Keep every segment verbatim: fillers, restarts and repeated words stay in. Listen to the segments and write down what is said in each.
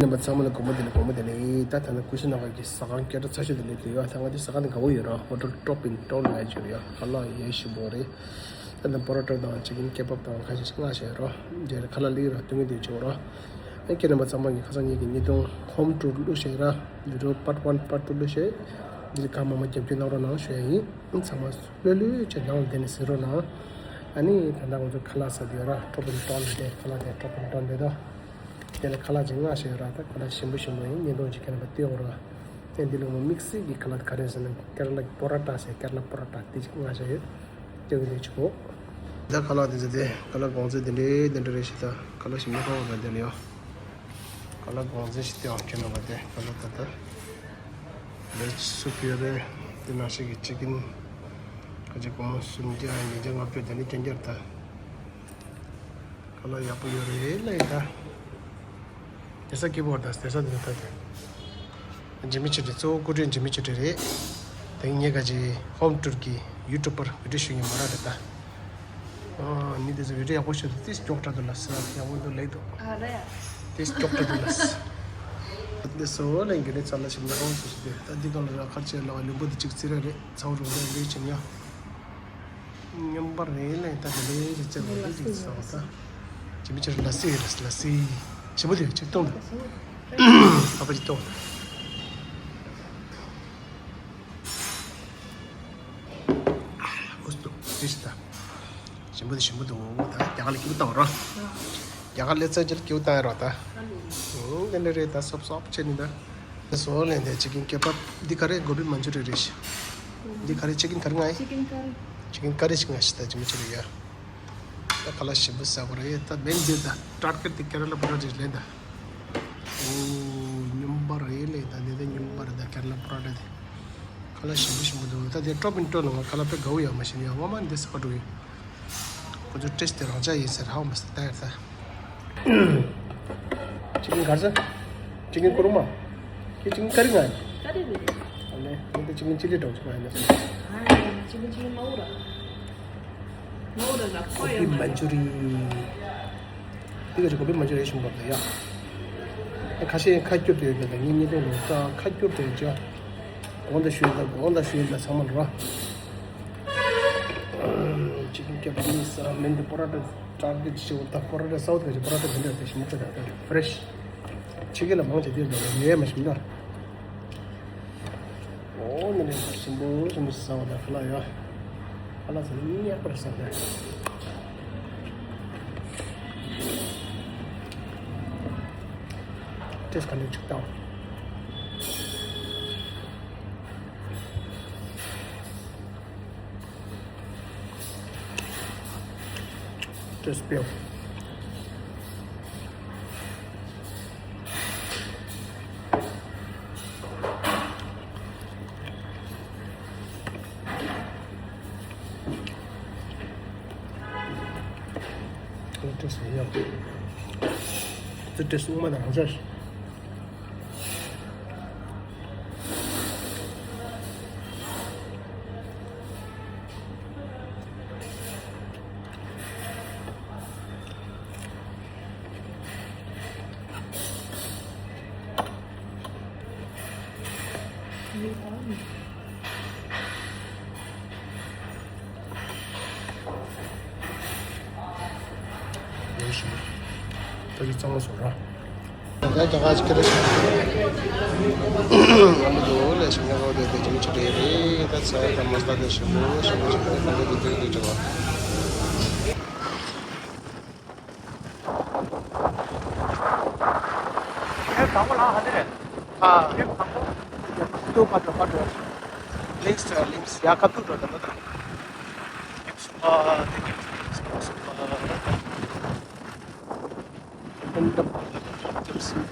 རྣམ་པ་ཚང་མ་ལ་དགོང་མོ་བདེ་ལེགས། དགོང་མོ་བདེ་ལེགས། ད་ད་ནི་ཀུ་ཤུ་ནང་གི་ཟ་ཁང་སྐད་གྲགས་ཚ་ཤོས་དེ་ལས་དེ་ཡོད། ད་ང་ཚོའི་ཟ་ཁང་དེ་དགའ་བོ་ཡོད་ར། ཧོ་ཊེལ་ཊོབ་ཨིན་ཊོན་ལབ་ཡ་ཅིག་ཡོད་ཡ། ཁ་ལག་ཡ་ཞིམ་པོ་རེད། ད་ནི་པོ་རོ་ཊ་དང་ཅི་ཀིན་ཀེ་བབ་དང་ཁ་ཤས་ཤིག་མངགས་བཞག་ཡོད་ར། དེ་ཁ་ལག་ལེགས་ར། སྟོན་གི་དེ་བྱུང་ར། ཨ་ཁྱེད་རྣམ་པ་ཚང་མ་གི་ཁ་སང་ཉིན་གྱི་ཉིས་སྟོང་ཧོམ་ཊུར་བླུགས་བཞག་ཡོད་ར། བི་ཌི་ཡོ་པཱརཊ་ཝན་པཱརཊ་ཊུ་བླུགས་བཞག་འདི་ཁ་མང་མང་རྒྱབ་སྐྱོར་གནང་རོགས་གནང་ཞུ་ཡ་ཡིན། ཚང་མ་ལྷོད་ལྷོད་བྱས་ནང་ལ་བསྡད་ནས་གཟིགས་རོགས་གནང་། ཨ་ནི་ད་ལྟ་ང་ཚོ་ཁ་ལག་ཟ་དུས་ར་ཊོབ་ཨིན་ཊོན་དེ། ཁ་ལག་དེ་ཊོབ་ཨིན་ཊོན་དེ་དོ། དེ་ལ་ཁ་ལག་ཅིག་མངགས་བཞག་ཡོད་ར། ད་ཁ་ལག་ཞིམ་པོ་ཞིམ་པོ་ཡིན། བརྙན་ཐུང་ཅིག་ཁྱེད་རྣམ་པ་ལྟོས་རོགས། ཨ་འདི་ལ་ངོ་དམིགས་བསལ་གྱི་ཁ་ལག་ག་རེ་ཟེར་ན་ཀེ་ར་ལ་པོ་རོ་ཊ་ཟེར། ཀེ་ར་ལ་པོ་རོ་ཊ་དེ་ཅིག་མངགས་བཞག་ཡོད། ལྟོས་གི་ལེགས་བྱུང་། ད་ཁ་ལག་དེ་ཚོ་དེ་ཁ་ལག་གོང་ཚད་དེ་འདྲའི་དེ་འདྲ་རེད་ཤག་ད་ཁ་ལག་ཞིམ་པོ་ཁ་བ་དང་དེ་ལ་ཡོད། ཁ་ལག་གོང་ཚད་ཞིག་སྟེར་བ་ཁྱོད་རྣམ་པ་དེ་ཁ་ལག་ད་ལྟ་ལེ་ཆི་སུབ་ཡོད་རེད། དེ་ནང་བཞིན་གྱི་ཅི་ཀིན་ཁ་ཅིག་སྒོར་མོ་སུམ་བརྒྱ་ཉིས་བརྒྱ་ལྔ་བརྒྱ་དེ་ནི་རྐྱང་རྐྱང་རེད་ད། ཁ་ལག་ཡག་པོ་ཡོད་རེད་ལ་ཡིན་ད། དེ་ས་སྐྱིད་པོ་ད་དེ་ས་དེ་ནི་ད་དེ། ཇི་མི་ཆོས་སྒྲོན་གཙོ་བོ་སྐུ་མགྲོན་ཇི་མི་ཆོས་སྒྲོན་རེད། དེ་ངས་ག་ཅི་ཧོམ་ཊུར་གི་ཡུ་ཊུབ་པར་བི་ཌི་ཡོ་ཞུ་མཁན་མོ་ར་རེད་ད། ཨ་ནི་དེ་ཚོ་བི་ཌི་ཡོ་ཡག་པོ་ཞིག་འདུག་ཏིས་མགྱོགས་དྲགས་འདུག་ལ་ས་ཡག་པོ་འདུག་ལེགས་འདུག་ཨ་རེད། ཏིས་མགྱོགས་དྲགས་འདུག་ལ་ས། འདི་སོ་ལ་འགྱུར་ནས་ཚར་ལ་ཞིག་མ་རོང་སོ་སོ་དེ་ད་འདི་གང་ལ་ར་ཁར་ཆེ་ལ་བ་ལུམ་བུ་དེ་ཅིག་ཙི་ར་རེད། ཚ་བོ་རུ་རེད་ལུས་ཅན་ཡ། སྙོམས་པ་རེད་ལ་ད་དེ་ལས་ཅི་ཙེ་རོ་རེད་ཅིག་ས་བ་ད། ཇི་མི་ཆར་ལ་སི་རེད་ལ་སི། ཞིམ་པོ་དེ་ཅིག་གཏོང་ད། ཨ་ཕ་ཅིག་གཏོང་ད། ཨུ་སྟུ་ཏི་ཤི་ད། ཞིམ་པོ་དེ་ཞིམ་པོ་འདུག་ད་རྒྱ་གར་ལ་སྐྱིད་པོ་བཏང་རོགས། རྒྱ་གར་ལ་ཚད་ཅིག་སྐྱིད་པོ་བཏང་ཡ་རོགས་ད། ཨུང་དེ་འདྲ་རེད་ད། སོབ་སོབ་བྱས་ནི་ད། སོ་ལེན་དེ་ཅི་ཀིན་ཀེ་བབ་འདི་ག་རེ་གོ་བི་མན་ཇུ་རི་རེད་ཤག་འདི་ག་རེ་ཅི་ཀིན་ཀ་རི་ང་ཡིན། ཅི་ཀིན་ཀ་རི། ཅི་ཀིན་ཀ་རི་ཞིག་ང་ཤི་ད་ཇི་མི་ཆི་རི་ཡ། ད་ཁ་ལག་ཞིམ་པོ་ཟ་དགོས་རེད་ད། མེན་འདི་ད་ཊར་གེཊ་དེ་ཀེ་ར་ལ་པོ་རོ་ཊ་ལེན་ད། ཨོ་སྙོམས་པ་རེད་ལེ་ད། འདི་ད་སྙོམས་པ་རེད་ད། ཀེ་ར་ལ་པོ་རོ་ཊ་དེ་ཁ་ལག་ཞིམ་པོ་ཞིམ་པོ་འདུག་ད་དེ་ཊོབ་ཨིན་ཊོན་ལ་ང་ཁ་ལག་དཔེ་དགའ་བོ་ཡོད་མ་ཤེས་ནི་ཡ། ངོ་མ་འདི་ཟ་འགྲོ་གི་ཡོད། ཁོ་ཚོ་ཊེ་སི་ཊི་དེ་རང་འཇགས་ཡིན་ཟེར་ཧ་གོ་མ་སོང་ད་ཡར་ད། ཅི་ཀིན་ག་རེ་ཟ། ཅི་ཀིན་ཀུ་རུ་མ། ཁྱེད་ཅི་ཀིན་ཀ་རི་ང་ཡིན། ཀ་རི་རེད། ཨ་ལེ་ངས་ད་ཅི་ཀིན་ཅི་ལི་འདྲ་བོ་ཅིག་ང་ཡིན་ན་ཟེར། ཨ་ཅི་ཀིན་ཅི་ཀིན་མ་འུ་ར། མ་འུ་ར་ལ་ཁོ་ཡོད་མ་རེད། ཀོ་བི་མན་ཇུ་རི། འདི་ག་ཅིག་ཀོ་བི་མན་ཇུ་རི་ཞིམ་པོ་རེད་ཡ། ཨ་ཁ་ཤས་ཁ་སྐྱུར་དུ་ཡོད་པ་དང་ངའི་ཉེ་དུང་ལ་ད་ཁ་སྐྱུར་དུ་ཡོད་ཅག་དགོངས་དག་ཞུ་ཡིན་ད། དགོངས་དག་ཞུ་ཡིན་ད་ཚང་མ་ལ་ར། ཅི་ཀིན་ཀེ་བབ་ནི་ས་མེན་དུ་པོ་རོ་ཊ་ཊར་གེཊ་ཞིག་འོ་ད་པོ་རོ་ཊ་སའུ་ཐི་ག་ཅིག་པོ་རོ་ཊ་དེ་འདྲ་དེ་ཞིམ་པོ་ད་ད་ཧྥི་རེ་ཤི། ཕྱི་རྒྱལ་ལ་མང་ཆེ་དེ་འདྲ་ཡོད་མ་ཞིམ་ད། ཨོ་ནི་ནི་ཞིམ་པོ་ཞིམ་པོ་ཟ་བ་ད་ཁ་ལག་ཡ། ཁ་ལག་ཟ་ནི་ཉག་པར་ཟ་ད། ཏེས་ག་ནས་ཅིག་བཏང་། ཏེས་པེའོ། ཏེས་ཡ། ཏེས་སྔོན་མ་དང་རང་འཇགས། ཡོད་ཤི་མ། ད་ཅི་གཙང་མ་བཟོ་ར། ད་རྒྱ་གར་ཅིག་ཁྱེར་ཤི། ང་མི་འདུག་ལས་ཤི་ང་གོ་དེ་དེ་ཅི་མི་ཆུ་རེད་རེད། ད་ཚ་ད་མ་ས་དེ་ཞིམ་པོ་ཞིམ་པོ་ཞིམ་པོ་ད་དེ་དེ་དེ་དེ་བ། ཁྱེད་དང་པོ་ལ་ཧ་ནི་རེད། ཨ། ཁྱེད་དང་པོ། ཏུ་ཕ་ཏུ་ཕ་ཏུ། ལིངས་ཏུ་ལིངས་ཡ་ཁ་ཏུ་འགྲོ་དང་པོ་དང་། ཁྱེད་སུ་ཕ་དེ་ཁྱེད་སུ་ཕ་སུ་ཕ། ཏན་ཏན་པ་ཏུ་སུ།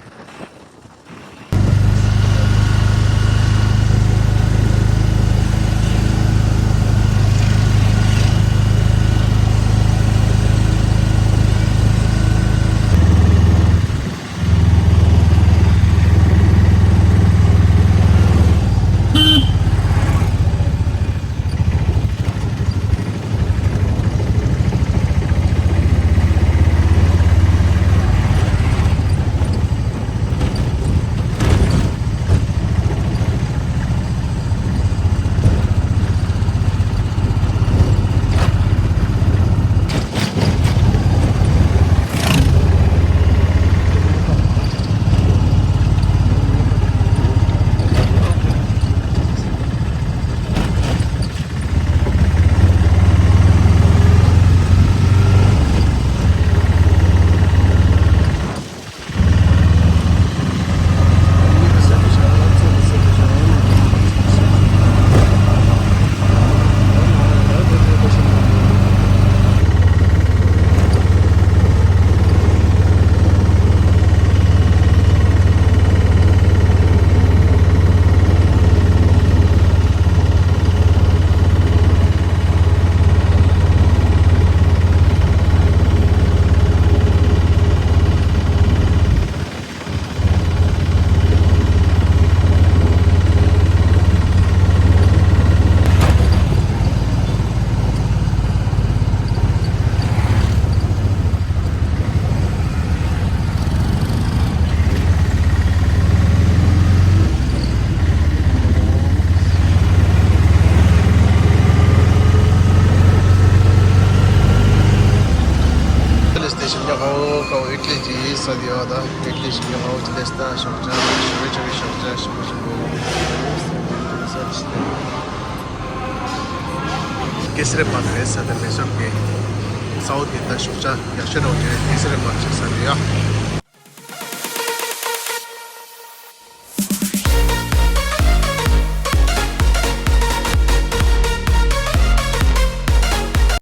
ཞིང་ཁ་ཧོ་ཁ་ཧོ་ཨི་ཊ་ལི་གི་ས་དེ་ཡོད་ད། ཨི་ཊ་ལི་ཞིང་ཁ་ཧོ་ཅི་ལེ་སྟ་ཤོག་ཅ་ཤོ་རེ་ཅ་རེ་ཤོག་ཅ་ཞིམ་པོ་ཞིམ་པོ་ས་ཅི་ལེ། གེ་སར་པ་དེ་རེད་ས་དེ་མེ་སོར་གི་ས་འོག་དེ་ད་ཤོག་ཅ་ཡག་ཤོས་རེད་བ། དེ་གེ་སར་པ་ཅིག་ས་དེ་ཡ།